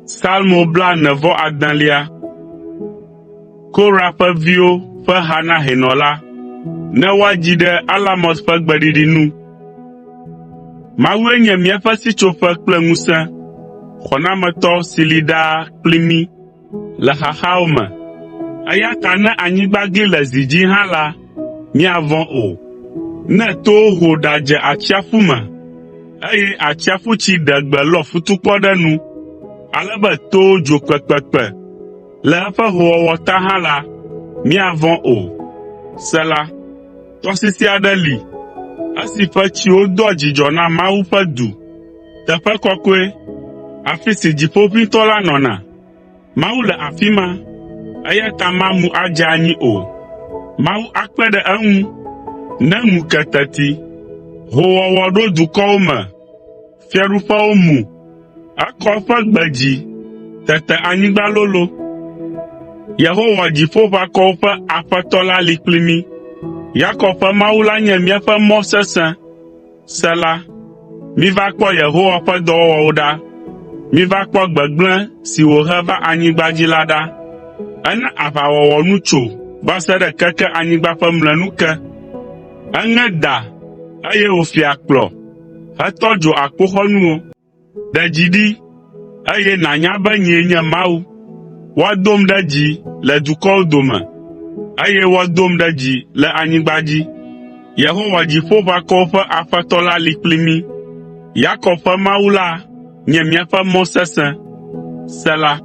Salmo blaene-vɔ-adelia. Korah ƒe viwo ƒe ha na hɛnɔ la, ne woadzi ɖe alamot ƒe gbeɖiɖi nu. Mawue nye míaƒe sitsoƒe kple ŋusẽ, xɔnametɔ si li ɖaa kpli mí le xaxawo me. Eya ta ne anyigba gli le zi dzi hã la, míavɔ̃ o. Ne towo ho ɖadze atsiaƒu me, eye atsiaƒutsi ɖe gbe lɔ futukpɔ ɖe nu, ale be towo dzo kpekpekpe le eƒe howɔwɔ ta hã la, míavɔ̃ o. Sela. Tɔsisi aɖe li, esi ƒe tsiwo doa dzidzɔ na Mawu ƒe du, teƒe kɔkɔe, afi si Dziƒoʋĩtɔ la nɔna. Mawu le afi ma, eya ta mamu adze anyi o. Mawu akpe ɖe eŋu ne ŋu ke teti. Hoowɔwɔ ɖo dukɔwo me, fiaɖuƒewo mu. Ekɔ eƒe gbe dzi, tete anyigba lolo. Yehowa Dziƒoʋakɔwo ƒe Aƒetɔ la li kpli mí. Yakob ƒe Mawu la nye míaƒe mɔ sesẽ. Sela. Miva kpɔ Yehowa ƒe dɔwɔwɔwo ɖa. Miva kpɔ gbegblẽ si wòhe va anyigba dzi la ɖa. Ena aʋawɔwɔ nu tso va se ɖe keke anyigba ƒe mlɔenu ke. Eŋe da, eye wòfi akplɔ hetɔ dzo akpoxɔnuwo. Ɖe dzi ɖi, eye nànya be nyee nye Mawu. Woadom ɖe dzi le dukɔwo dome, eye woadom ɖe dzi le anyigba dzi. Yehowa Dziƒoʋakɔwo ƒe Aƒetɔ la li kpli mí. Yakob ƒe Mawu la nye míaƒe mɔ sesẽ. Sela.